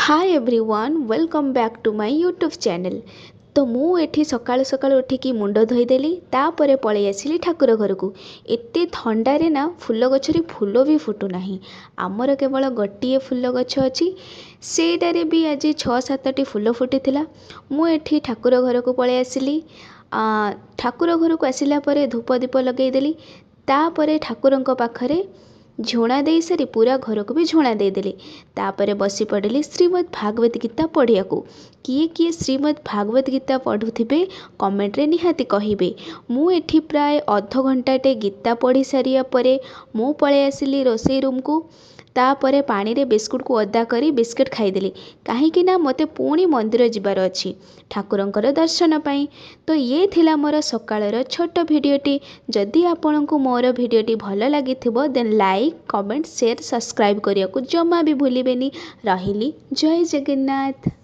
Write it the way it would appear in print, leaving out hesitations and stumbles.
Hi everyone, welcome back to my YouTube channel। ତ ମୁଁ ଏଠି ସକାଳୁ ସକାଳୁ ଉଠିକି ମୁଣ୍ଡ ଧୋଇଦେଲି, ତାପରେ ପଳେଇ ଆସିଲି ଠାକୁର ଘରକୁ। ଏତେ ଥଣ୍ଡାରେ ନା ଫୁଲ ଗଛରେ ଫୁଲ ବି ଫୁଟୁନାହିଁ। ଆମର କେବଳ ଗୋଟିଏ ଫୁଲ ଗଛ ଅଛି, ସେଇଟାରେ ବି ଆଜି 6-7ଟି ଫୁଲ ଫୁଟିଥିଲା। ମୁଁ ଏଠି ଠାକୁର ଘରକୁ ପଳେଇ ଆସିଲି। ଠାକୁର ଘରକୁ ଆସିଲା ପରେ ଧୂପ ଦୀପ ଲଗେଇଦେଲି, ତାପରେ ଠାକୁରଙ୍କ ପାଖରେ ଝୁଣା ଦେଇସାରି ପୁରା ଘରକୁ ବି ଝୁଣା ଦେଇଦେଲି। ତାପରେ ବସି ପଡ଼ିଲି ଶ୍ରୀମଦ୍ ଭାଗବତ ଗୀତା ପଢ଼ିବାକୁ। କିଏ କିଏ ଶ୍ରୀମଦ୍ ଭାଗବତ ଗୀତା ପଢ଼ୁଥିବେ, କମେଣ୍ଟରେ ନିହାତି କହିବେ। ମୁଁ ଏଠି ପ୍ରାୟ ଅଧଘଣ୍ଟାଟେ ଗୀତା ପଢ଼ି ସାରିବା ପରେ ମୁଁ ପଳେଇ ଆସିଲି ରୋଷେଇ ରୁମ୍କୁ। ତାପରେ ପାଣିରେ ବିସ୍କୁଟକୁ ଓଦା କରି ବିସ୍କୁଟ ଖାଇଦେଲି, କାହିଁକି ନା ମୋତେ ପୁଣି ମନ୍ଦିର ଯିବାର ଅଛି ଠାକୁରଙ୍କର ଦର୍ଶନ ପାଇଁ। ତ ଇଏ ଥିଲା ମୋର ସକାଳର ଛୋଟ ଭିଡ଼ିଓଟି। ଯଦି ଆପଣଙ୍କୁ ମୋର ଭିଡ଼ିଓଟି ଭଲ ଲାଗିଥିବ, then like, comment, share, subscribe କରିବାକୁ ଜମା ବି ଭୁଲିବେନି। ରହିଲି, ଜୟ ଜଗନ୍ନାଥ।